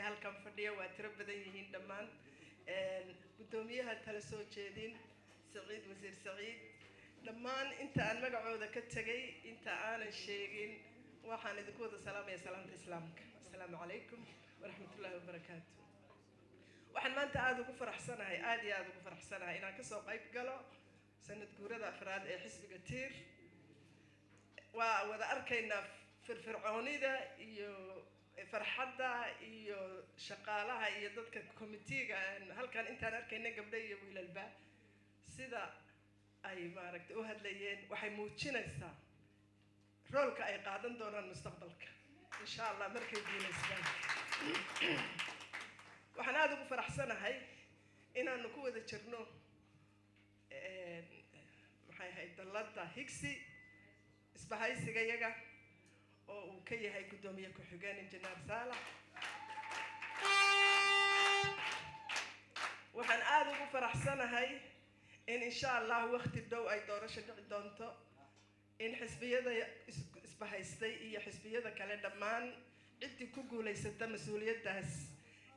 Halkan fadhiya waa tiro badan yihiin dhammaan. Guddoomiyaha tala soo jeedin Saciid, Wasiir Saciid, dhammaan inta aan magacooda ka tegay, inta aanan sheegin, waxaan idinku wada salaamaya salaamta Islaamka. Asalaamu calaykum waraxmatullaahi wabarakaatu. Waxaan maanta aada ugu faraxsanahay, aada iyo aada ugu faraxsanahay inaan kasoo qayb galo sanad guurada afraad ee xisbiga Tiir. Waa wada arkaynaa firfircoonida iyo farxadda iyo shaqaalaha iyo dadka committeega halkan intaan arkayna, gabdho iyo wiilalba, sida ay maaragtay u hadlayeen. Waxay muujinaysaa roolka ay qaadan doonaan mustaqbalka, insha Allah, markay guulaystaan. Waxaan aada ugu faraxsanahay inaanu ku wada jirno, maxay ahayd, dalladda Higsi, isbahaysiga yaga oo uu ka yahay guddoomiye ku-xigeen Injineer Saalax. Waxaan aada ugu faraxsanahay in, insha Allah, waqti dhow ay doorasho dhici doonto, in xisbiyada isbahaystay iyo xisbiyada kale dhammaan ciddii ku guulaysata mas-uuliyaddaas,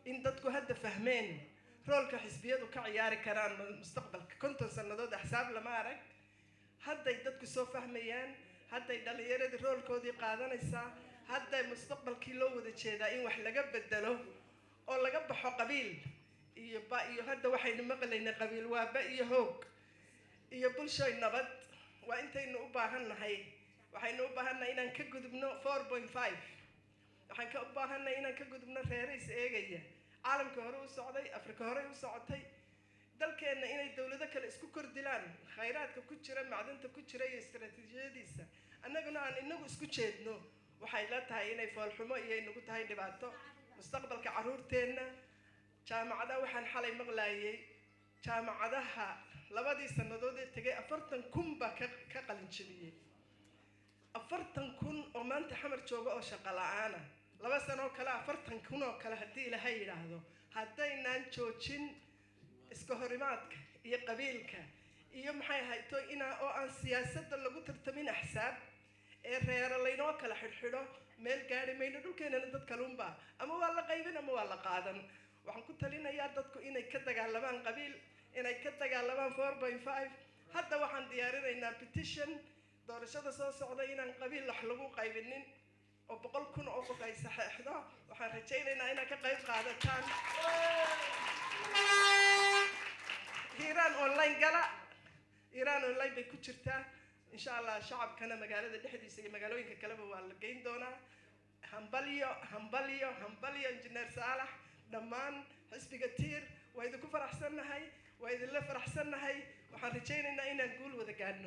in dadku hadda fahmeen roolka xisbiyadu ka ciyaari karaan mustaqbalka. 50 sannadood axsaab lama arag. Hadday dadku soo fahmayaan, hadday dhallinyaradii roolkoodii qaadanaysaa, hadday mustaqbalkii loo wada jeedaa in wax laga bedelo oo laga baxo qabiil iyo ba iyo. Hadda waxaynu maqlaynay qabiil waa ba iyo hoog iyo bulshoy nabad. Waa intaynu u baahan nahay. Waxaynu u baahannahay inaan ka gudubno 4.5. Waxaan ka u baahannahay inaan ka gudubno reerays eegaya. Caalamka hore u socday, Afrika horey u socotay. Dalkeenna inay dowlado kale isku kordilaan khayraadka ku jira, macdanta ku jira iyo istaraatiijiyadiisa, annaguna aan inagu isku jeedno, waxay la tahay inay foolxumo iyo inagu tahay dhibaato mustaqbalka carruurteenna. Jaamacadaha waxaan xalay maqlaayay, jaamacadaha labadii sannadood ee tegay 40,000 baa ka qalin jebiyey. 40,000 oo maanta Xamar jooga oo shaqo la-aana. 2 sano oo kale 40,000 oo kale, haddii Ilaahay yidhaahdo, haddaynaan joojin iska horimaadka iyo qabiilka iyo, maxay ahayto, inaa oo aan siyaasadda lagu tartamin axsaab ee reero laynoo kala xidhxidho, meel gaari mayno. Dhulkeenana dad kalunba ama waa la qaybin ama waa la qaadan. Waxaan ku talinayaa dadku inay ka dagaalamaan qabiil, inay ka dagaalamaan 4.5. Hadda waxaan diyaarinaynaa petition doorashada soo socda inaan qabiil wax lagu qaybinin oo 100,000 oo qof ay saxeexdo. Waxaan rajaynaynaa inaad ka qayb qaadataan. Hiiraan Online gala, Hiiraan Online bay ku jirtaa, insha Allah. Shacabkana magaalada dhexdiisa iyo magaalooyinka kaleba waa la geyn doonaa. Hambalyo, hambalyo, hambalyo, Injineer Saalax, dhammaan xisbiga Tiir. Waa idinku faraxsannahay, waa idinla faraxsannahay. Waxaan rajaynaynaa inaan guul wada gaadhno.